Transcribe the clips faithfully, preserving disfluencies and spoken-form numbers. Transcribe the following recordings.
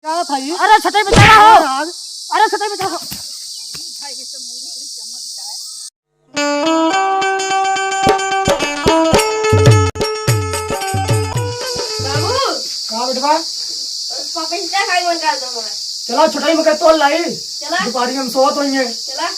का था ये? अरे छटई बचावा हो। महाराज। अरे छटई बचावा हो। बाबू। का बेटवा? पपीता खाई मन कर दो। चला छटई में के तोल लाई। चला। दुपहरी में हम सोवत होइए। चला।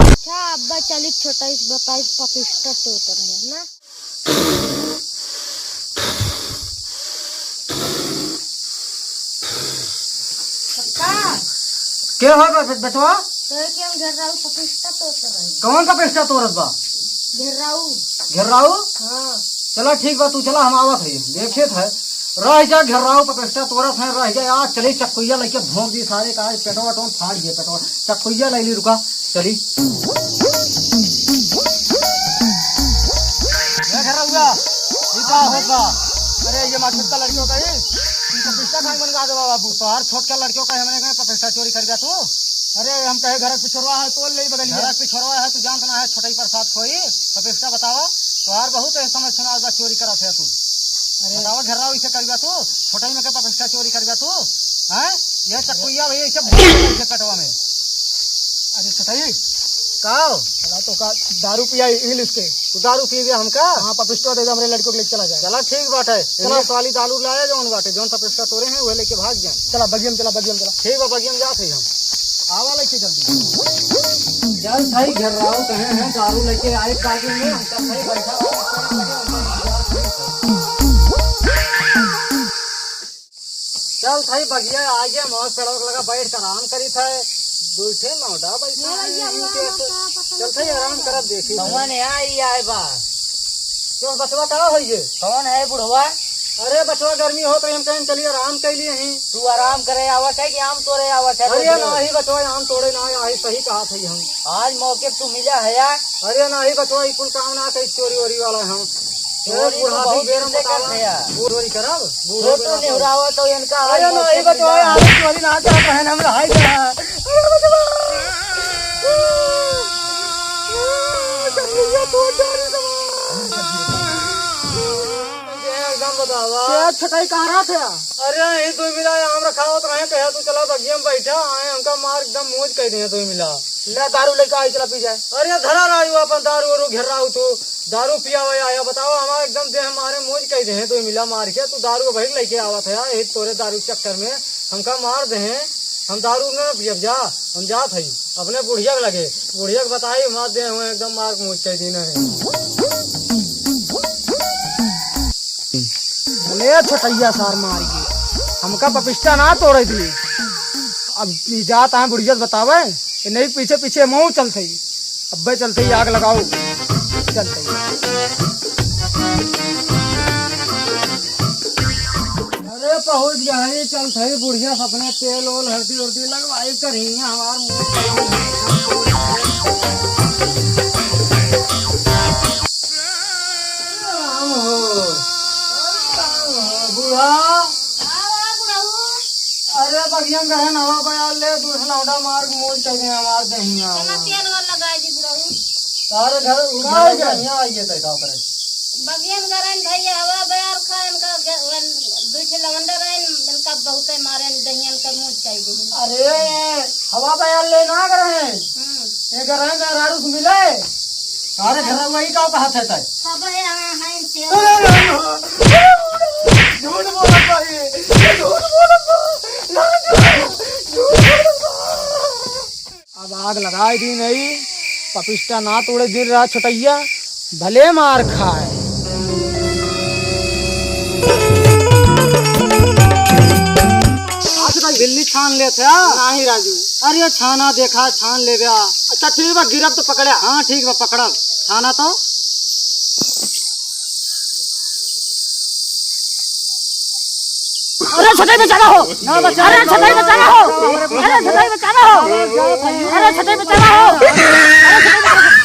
अच्छा, अब्बा चली छोटा इस बताई पपिस्ता तोड़ रहे हैं ना। पप्पा। के हो बे-, बे-, बचवा? तो के हम घेर्राऊ पपिस्ता तोड़त रहे। कौन पपिस्ता तोड़त बा? घेर्राऊ। घेर्राऊ? हाँ। चला ठीक बा, तू चला, हम आवत है, देखे थे। रह जा घेर्राऊ पपिस्ता तोड़त है, रह जा, आज चली चक्कुइया लेके भोंक दी सारे का, आज पेटवा वटवा फाड़ दिए पेटवा। चक्कुइया ले ली, रुका, चली। ए घेर्राउआ, ई का होत बा? अरे, ये मार छोटका लड़कियों का ही, ई पपिस्ता खाए मन का दे बाबू। तोहार छोटका लड़कियों का हमने कहे पपिस्ता चोरी कर गया तू? अरे, हम कहे घर के पिछोरवा है, तोड़ ले बगलिया। घर के पिछोरवा है, तू जानत ना है, छोटई प्रसाद खोई, पपिस्ता बतावा, तोहार बहुत है समझ सुना बा, चोरी करत है तू। अरे। बतावा, घेर्राऊ इसे कर गया तू, छोटई में के पपिस्ता चोरी कर गया तू, हैं? ये चक्कुइया भैया इसे भोंक दे इसे पेटवा में। अरे छोटई। का हो? चला तो का दारू पिया इंग्लिश के। तू दारू पी गया हमका? हाँ, पपिस्टो दे दे हमरे लड़कों के लेके चला जाए। चला ठीक बाटे। चला। इंग्लिश वाली दारू लाया जौन बाटे, जौन पपिस्टा तोरे हैं, वह लेके भाग जाए। चला बगियम, चला बगियम, चला। ठीक बा, बगियम जात है हम। आवा लेके जल्दी। चल भाई, घेर्राऊ कहे हैं, दारू लेके आए बागी में, हम चल भाई बैठा। चल थाई बगिया आगे मौज पेड़वा के लगा बैठ के आराम करी था। दो ठे लौंडा बैठा है, इनके से। चल थाई आराम करब देखी। कौन है आई आए बा? क्यों बचवा का होइए? कौन है बुढ़वा? अरे बचवा गर्मी होत रही, हम कहें चलिए आराम कर लिए ही। तू आराम करे आवत है कि आम तोड़े आवत है? अरे नाही बचवा, आम तोड़े ना आई, सही कहा था हम। आज मौके पे तू मिला है यार। अरे नाही बचवा, ई कुल काम ना कही चोरी वोरी वाला हम। चोरी तो बुढ़ापी बहुत बेर दिन से बतावा। करत है यार। बूढ़ वोरी करब? बूढ़ तो वोरी तो करब। निहुरावा तो इनका अरे आज नाही मौके बचवा, मिला। आज चोरी ना करत रहन हम, रहाई दे। अरे बचवा। ये तो जाने दो। ये एकदम बतावा। क्या छटाई कहाँ रहा था? अरे, यही तू मिला, आम रखावत रहे, कहे तू चला बगिया में बैठा, आए हमका मार एकदम मौज कह दिए तू मिला। ले दारू लेके आई, चला पी जाए। अरे धरा राजू अपन दारू वारू घेर्राऊ तू, दारू पियावे आया, बतावा हमार एकदम देह मारे मौज कह दिए तू मिला मार के, तू दारू भर लेके आवत है, यही तोरे दारू चक्कर में हमका मार दे, हम दारू न पियब जा, हम जात हई अपने बुढ़िया के लगे, बुढ़िया के बताई हमार देह हुए एकदम मार मौज कह दी नहीं। अरे छोटैया सार मार के हमका पपिस्टा ना तोड़े दी। अब ई जात आए बुढ़िया से बतावे, इन्हीं के पीछे पीछे मऊ चलते ही, अब्बे चलते ही आग लगाओ, चलते ही। अरे पहुँच गया है, चलते ही बुढ़िया से अपने तेल ओल हल्दी उल्दी लगवाई करी हमार मुँह। राम हो, राम हो, बूढ़ा। हाँ, बड़ा बुढ़ऊ। अरे, बगिया में गहन हवा बयार ले, दूसरा लौंडा मार के मौज कर दे हमार दहिया। चला, तेल वाल लगाई दी बुढ़ऊ। सारे घर उठा का हो गया? दहिया आइए तय का करे। बगिया में गरन भैया, हवा बयार खान का ग-, वन-, दू ठे लवंडा रहन, इनका बहुते मारन, दहिया इनका मौज कर दी। अरे, हवा बयार ले ना गरन। हम्म। ये गरन मेहरारू से मिले। सारे घर वही का कहत है तय। सब है, हाँ, हाँ, इनसे। अरे राम, अरे राम, झूठ बोलत बा ये, ये झूठ बोलत बा, ना, ना, झूठ बोलत बा। अब आग लगाई दी नहीं, पपिस्टा ना तोड़े दिन रात छोटैया, भले मार खाए। आज का बिल्ली छान लेत है। नाही राजू। अरे छाना देखा, छान लेबे। अच्छा ठीक बा, गिरब तो पकड़ा। हाँ ठीक बा, पकड़ब। छाना तो। अरे छटाई बचावा हो। ना बचा, अरे ना छटाई बचा। बचावा हो। अरे छटाई बचावा हो। अरे छटाई बचावा हो। अरे छटाई बचावा हो।